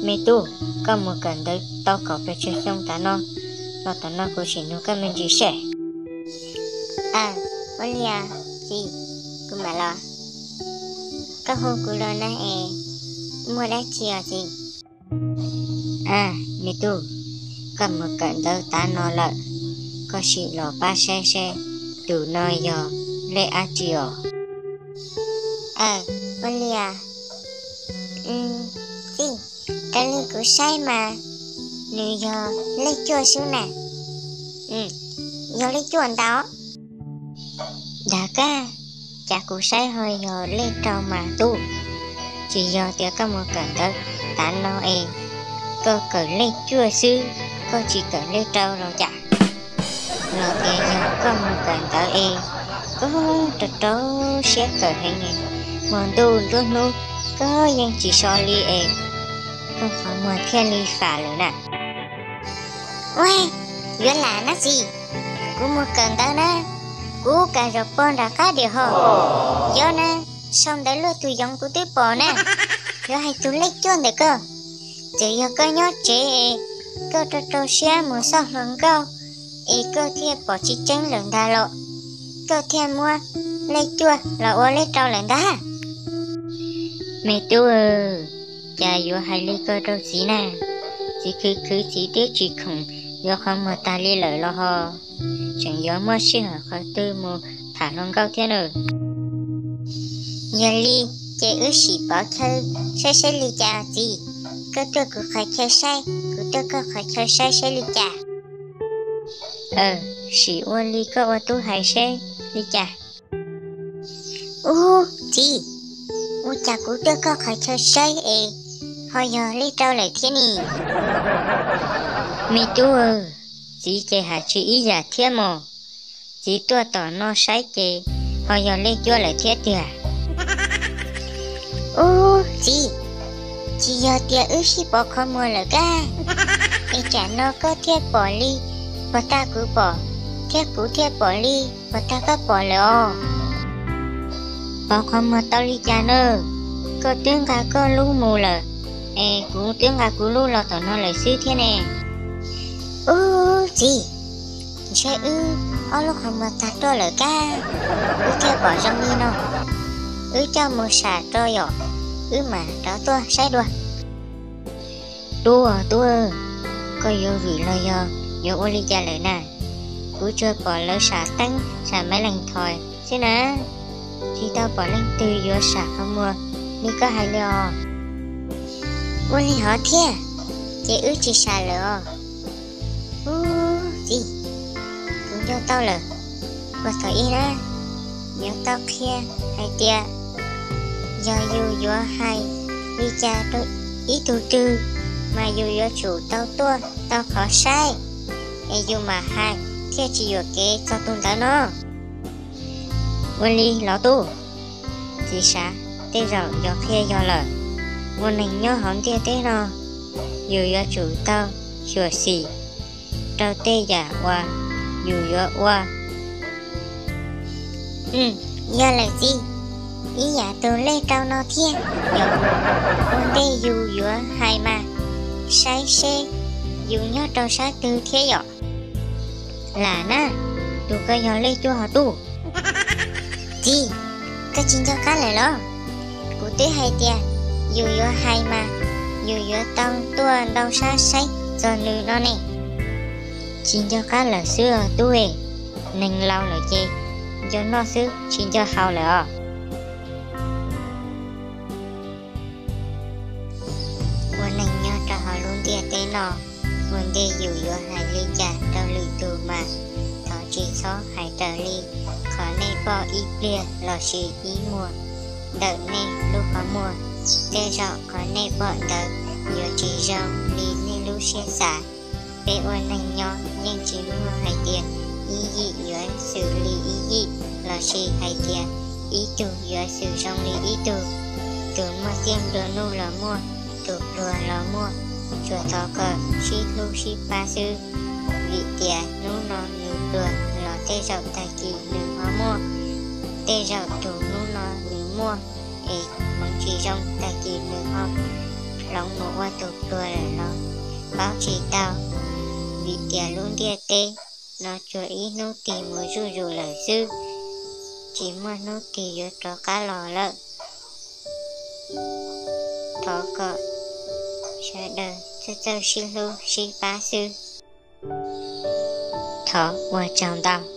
Me tub, koj mus kawm ntawv tau kaum pes tsawg xyoo tav no los tom no kuv sim nug koj me ntsis seb. Aw, ua li os txiv, kuv mam los. Koj hu kuv los na es muaj dab tsi os txiv? Aw, me tub, koj mus kawm ntawv tav no lawm, koj sim los pab saib seb tus no yog lej dab tsi os. Aw, ua li os txiv, raws li kuv saib mas nws yog lej cuaj xwb na. Yog lej cuaj ntag. Dag kag, cas kuv saib ho yog lej rau mas tub. Tsis yog tias koj mus kawm ntawv tav no es koj kawm lej cuaj xwb, koj tsis kawm lej rau los cas? Los tias yog koj mus kawm ntawv es koj rau rau siab kawm heev, hmo ntuj nruab hnub koj yeej tsis so li es koj qhov muag thiaj li fam lawm na. Ua, yuav lam na txiv, kuv mus kawm ntawv na, kuv kam zaum pog nram qab diam ho. Yog na, sau ntawv luag tus yoov kuv twb pom na, yuav hais tus lej cuaj ntawm koj. Txawm yog koj nyob tsev es koj rau rau siab mus xauj hluas nkauj es koj thiaj pom tsis tseeb lawm ntag los, koj thiaj muab lej cuaj los ua lej rau lawm ntag. Me tub, cas yuav hais li ko rau txiv na? Txiv khwv khwv txiv twb tsis khoom yuav qhov muag tas li lawm los ho tseem yuav muaj sij hawm qhov twg mus tham hluas nkauj thiab na. Yog li ces wb sim pov chaw saib seb li cas txiv. Koj tuaj kuv qhov chaw saib, kuv tuaj koj qhov chaw saib seb li cas. Aw, sim ua li koj ua tub hais seb li cas. Ub txiv, ua cas kuv tuaj koj qhov chaw saib es ho yog lej rau lawm thiab ne? Me tub, txiv ces hais tsis ib yam thiab mog. Txiv tuaj tom no saib ces ho yog lej cuaj lawm thiab tiag. Ub txiv, tsis yog tias wb sib pov qhov muag lawm kab, es tsam no koj thiaj pom li puag ta kuv pom, thiab kuv thiaj pom li puag ta koj pom lawm os. Pov qhov muag tau li cas na? Koj twb nqa koj lub mus lawm, es kuv twb nqa kuv lub los tom no lawm xwb thiab ne. Ub txiv, ntshe wb ob lub qhov muag tag roj lawm kab, wb thiaj pom zoo li no. Wb coj mus sam rau yom, wb mam rov tuaj saib dua. Tub aw tub, koj yuav vwm los yog yuav ua li cas lawm na? Kuv tsuas pom lawv sam teeb sam maiv lees thos xwb na, tsis tau pom leej twg yuav sam qhov muag li koj hais li os. Ua li hov thiab, ces wb tsis sam lawm os. Ub txiv, kuv nco tau lawm, puag thaum ub na, yuav tau qhia hais tias yog yus yuav hais li cas rau ib tug twg mas yus yuav tsum tau tuaj tau qhov saib, es yus mam hais thiaj tsis yuam kev txog tus ntawd no. Ua li los tub, txiv xav tej zaum yuav qhia yog lawm. Ua neeg nyob hauv ntiaj teb no, yus yuav tsum tau xyuam xim rau tej yam uas yus yuav ua. Yog lawm txiv, ib yam tus lej rau no thiab yom. Ua ntej yus yuav hais mas saib seb yus nyob rau sab twg thiab yom. Lam na, tus koj yog lej cuaj ho tub. Txiv, koj tsis nco qab lawm los? Kuv twb hais tias yus yuav hais mas yus yuav tau tuaj ntau sab saib txog nws no ne. Tsis nco qab lawm xwb os tub, neeg laus lawm ces nco noj xwb tsis nco haus lawm os. Ua neeg nyob rau hauv lub ntiaj teb no, ua ntej yus yuav hais li cas rau lwm tus mas thov tsis txhob hais raws li qhov nej pom ib pliag lossis ib muag ntawm nej lub qhov muag. Tej zaum qhov nej pom ntawd yuav tsis zoo li nej lub siab xav. Peb ua neeg nyob yeej tsis muaj hais tias ib yim yuav xws li ib yim lossis hais tias ib tug yuav xws zoo li ib tug. Tus muaj txiaj nplua nuj los muaj, tus pluag los muaj, tsuas thov kom sib hlub sib pab xwb. Vim tias hnub no nws pluag los tej zaum tag kis nws ho muaj, tej zaum tus hnub no nws muaj es hmoov tsis zoo tag kis nws ho hloov mus ua tus pluag lawm los paub tsis tau, vim tias lub ntiaj teb no tsuas ib hnub tig mus zuj zus lawm xwb, tsis muaj hnub tig yuav rov qab los lawm. Thov kom sawv daws txawj txawj sib hlub sib pab xwb. Thov ua tsaug ntau.